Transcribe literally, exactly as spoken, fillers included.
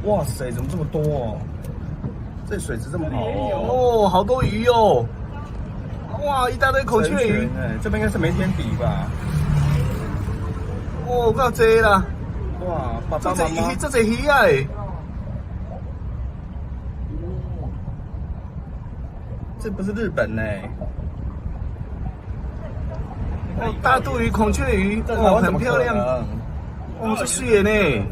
哇塞，怎么这么多哦？这水质这么好哦。哦，好多鱼哦！哇，一大堆孔雀鱼。哎，这边应该是没天敌吧？哦，够多啦！哇，爸这这鱼，爸妈妈，这这鱼啊！哎，这不是日本呢？哦，大肚鱼、孔雀鱼，这台哦，湾怎么可很漂亮。能？哦，这水的呢。